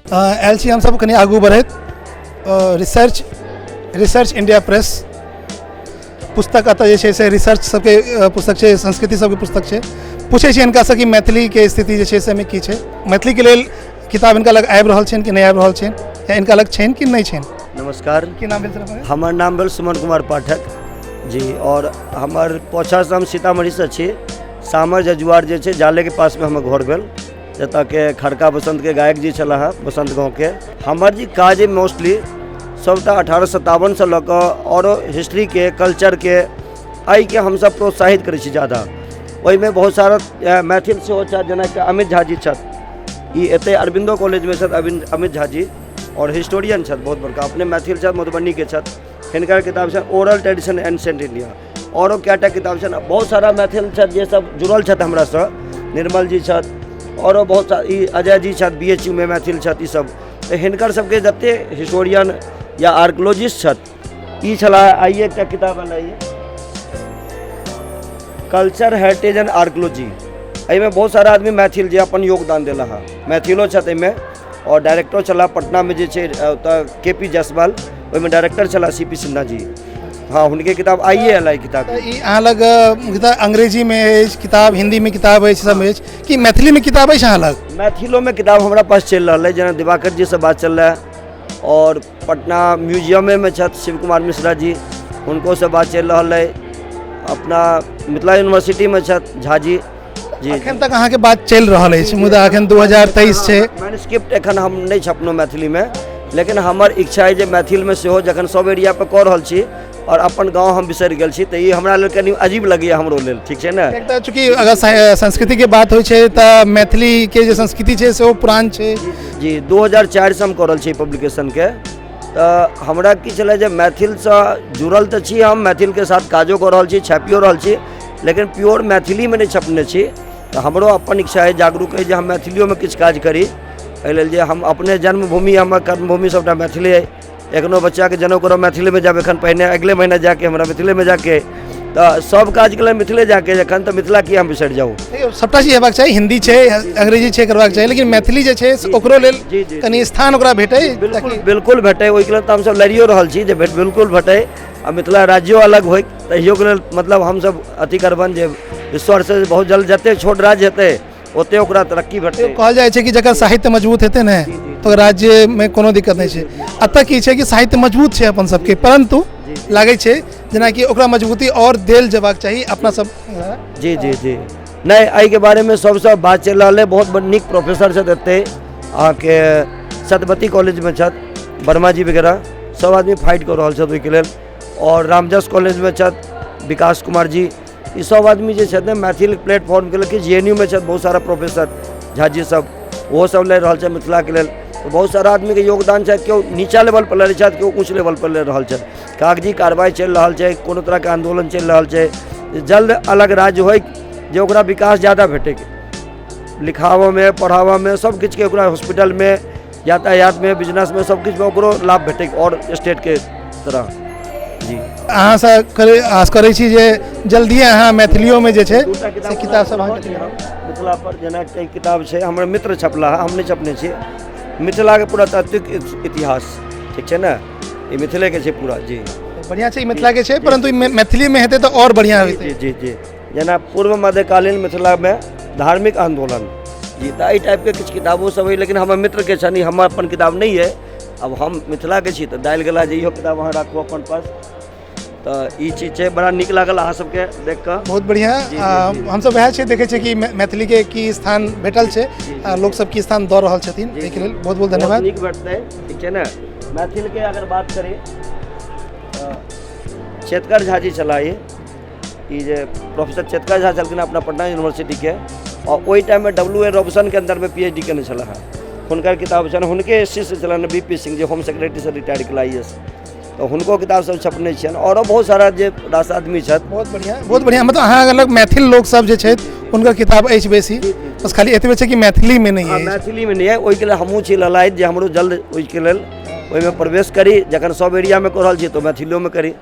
आयल छी हमसब कनि आगू बढ़ैत रिसर्च रिसर्च इंडिया प्रेस पुस्तक एतऽ जे छै से रिसर्च सबके पुस्तक छै, संस्कृति सबके पुस्तक छै। पूछै छी हिनकासँ कि मैथिलीके स्थिति जे छै से एहिमे की छै, मैथिलीके लेल किताब हिनका लग आबि रहल छनि कि नहि आबि रहल छनि, या हिनका लग छनि कि नहि छनि। नमस्कार। की नाम भेल सर अपनेके? हमर नाम भेल सुमन कुमार पाठक जी, आओर हमर पोछासँ हम सीतामढ़ीसँ छी। सामर जजुआर जे छै जालेके पासमे हमर घर भेल, जतऽके खड़का बसन्तके गायक जी छलाह हँ, बसन्त गाँवके। हमर जे काज अइ मोस्टली सबटा 1857सँ लऽ कऽ आओरो हिस्ट्रीके कल्चरके एहिके हमसब प्रोत्साहित करै छी जादा। ओहिमे बहुत सारा मैथिल सेहो छथि, जेनाकि अमित झा जी छथि, ई एतै अरविन्दो कॉलेजमे छथि अमित झा जी, आओर हिस्टोरियन छथि बहुत बड़का, अपने मैथिल छथि, मधुबनीके छथि। हिनकर किताब छनि ओरल ट्रेडिशन एंशिएंट इंडिया, आओरो कएटा किताब छनि। बहुत सारा मैथिल छथि जे सब जुड़ल छथि हमरासँ, निर्मल जी छथि, आओरो बहुत सारा ई अजय जी छथि B H you may Maithil छथि ईसब। तऽ हिनकर सबके जतेक हिस्टोरियन या आर्कोलॉजिस्ट छथि, ई छलाह। आइए एकटा किताब एलै कल्चर हेरिटेज एंड आर्कोलॉजी, एहिमे बहुत सारा आदमी मैथिल जे अपन योगदान देला हँ, मैथिलो छथि एहिमे। आओर डायरेक्टरो छलाह पटनामे जे छै ओतऽ के पी जायसवाल, ओहिमे डायरेक्टर छलाह सी पी सिन्हा जी। हाँ, हुनके किताब आइए आयल ई किताब। तऽ ई अहाँ लग किताब अंग्रेजीमे अछि किताब, हिन्दीमे किताब अछि, सब अछि कि मैथिलीमे किताब अछि अहाँ लग? मैथिलोमे किताब हमरा पास चलि रहल अइ, जेना दिवाकर जीसँ बात चल रहै, आओर पटना म्यूजियमेमे छथि शिव कुमार मिश्रा जी, हुनकोसँ बात चलि रहल अइ। अपना मिथिला यूनिवर्सिटीमे छथि झा जी। जी एखन तक अहाँके बात चलि रहल अछि, मुदा एखन 2023 छै। मैन्युस्क्रिप्ट एखन हम नहि छपलहुँ मैथिलीमे, लेकिन हमर इच्छा अइ जे मैथिलमे सेहो जखन सब एरियापर कऽ रहल छी आओर अपन गाँव हम बिसरि गेल छी, तऽ ई हमरा लेल कनि अजीब लगैए हमरो लेल, ठीक छै ने? एक तऽ चूँकि अगर संस्कृतिके बात होइ छै तऽ मैथिलीके जे संस्कृति छै से ओ पुरान छै। जी, 2004सँ हम कऽ रहल छी पब्लिकेशनके। तऽ हमरा की छलै जे मैथिलसँ जुड़ल तऽ छी हम, मैथिलके साथ काजो कऽ रहल छी, छापियो रहल छी, लेकिन प्योर मैथिलीमे नहि छपने छी। तऽ हमरो अपन इच्छा अइ, जागरूक अइ जे हम मैथिलियोमे किछु काज करी, एहि लेल जे हम अपने जन्मभूमि, हमर कर्मभूमि सभटा मैथिली अइ। एखनो बच्चाके जनउ करब मैथिलीमे जायब, एखन पहिने अगिले महीना जाके हमरा मिथिलेमे जाके, तऽ सभ काजके लेल मिथिले जाके, एखन तऽ मिथिला की हम बिसरि जाउ। देखियौ, सभटा चीज हेबाक चाही, हिन्दी छै, अंग्रेजी छै, करबाक चाही, लेकिन मैथिली जे छै से ओकरो लेल जी, जी, कनि स्थान ओकरा भेटै। बिल्कुल बिल्कुल भेटै, ओहिके लेल तऽ हमसभ लड़ियो रहल छी जे भेट बिल्कुल भेटै, आ मिथिला राज्यो अलग होइ तहियोके लेल मतलब हमसभ अथी करबनि जे ईश्वरसँ बहुत जल्द जतेक छोट राज्य हेतै ओते ओकरा तरक्की भेटतै। कहल जाइ छै कि जकर साहित्य मजबूत हेतै ने तऽ राज्यमे कोनो दिक्कत नहि छै। एतऽ की छै कि साहित्य मजबूत छै अपन सबके, परन्तु लागै छै जेनाकि ओकरा मजबूती आओर देल जेबाक चाही अपना सब। जी जी जी, नहि एहिके बारेमे सबसँ बात चलि रहल अइ। बहुत नीक प्रोफेसर छथि एतै अहाँके सतबती कॉलेजमे छथि वर्मा जी वगैरह, सब आदमी फाइट कऽ रहल छथि ओहिके लेल। आओर रामजस कॉलेजमे छथि विकास कुमार जी, ई सब आदमी जे छथि ने मैथिल प्लेटफॉर्मके लेल, कि जे एन यू मे छथि बहुत सारा प्रोफेसर झा जी सब, ओहो सब लड़ि रहल छथि मिथिलाके लेल। तऽ बहुत सारा आदमीके योगदान छै, केओ नीचा लेवलपर लड़ै छथि, केओ ऊँच लेवलपर लड़ि रहल छथि। कागजी कार्रवाइ चलि रहल छै, कोनो तरहके आन्दोलन चलि रहल छै, जल्द अलग राज्य होइ जे ओकरा विकास ज्यादा भेटै, लिखाबऽमे पढ़ाबऽमे सब किछुके, ओकरा हॉस्पिटलमे, यातायातमे, बिजनेसमे, सब किछुमे ओकरो लाभ भेटै आओर स्टेटके तरह। जी, अहाँसँ करै आस करै छी जे जल्दिए अहाँ मैथिलियोमे जे छै से किताब सब अहाँके मिथिला पर, जेना कई किताब छै हमर मित्र छपला हम नहि छपने छी, मिथिलाके पुरातात्विक इतिहास, ठीक छै ने, ई मिथिलेके छै पूरा। जी बढ़िआँ छै, ई मिथिलाके छै, परन्तु ई मैथिलीमे हेतै तऽ आओर बढ़िआँ होइतै। जी जी जी, जेना पूर्व मध्यकालीन मिथिलामे धार्मिक आन्दोलन, जी, तऽ एहि टाइपके किछु किताबो सब अइ, लेकिन हमर मित्रके छनि, हमर अपन किताब नहि अइ। आब हम मिथिलाके छी तऽ दालि गेला जे इहो किताब अहाँ राखू अपन पास। तऽ ई चीज छै, बड़ा नीक लागल अहाँ सबके देख कऽ। बहुत बढ़िआँ। जी, जी, जी। हमसब वएह छै देखै छियै कि मैथिलीके की स्थान भेटल छै, जी, आ लोकसब की स्थान दऽ रहल छथिन, जी, एहिके जी। लेल बहुत बहुत धन्यवाद। बहुत नीक भेटतै, ठीक छै ने। मैथिलके अगर बात करी तऽ चेतकर झा जी छलाह, ई जे प्रोफेसर चेतकर झा छलखिन अपना पटना यूनिवर्सिटीके, आओर ओहि टाइममे डब्ल्यू ए रॉबसनके अन्दरमे पी एच डी केने छलाह हेँ, हुनकर किताब छनि। हुनके शिष्य छलनि बी पी सिंह जे होम सेक्रेटरीसँ रिटायर केला I S, तऽ हुनको किताब सब छपने छियनि। आओरो बहुत सारा जे रास आदमी छथि। बहुत बढ़िआँ, बहुत बढ़िआँ। मतलब अहाँ लग मैथिल लोक सब जे छथि हुनकर किताब अछि बेसी, बस खाली एतबे छै कि मैथिलीमे नहि अछि। मैथिलीमे नहि अइ, ओहिके लेल हमहूँ छी ललायत जे हमरो जल्द ओहिके लेल ओहिमे प्रवेश करी। जखन सब एरियामे कऽ रहल छी तऽ मैथिलियोमे करी।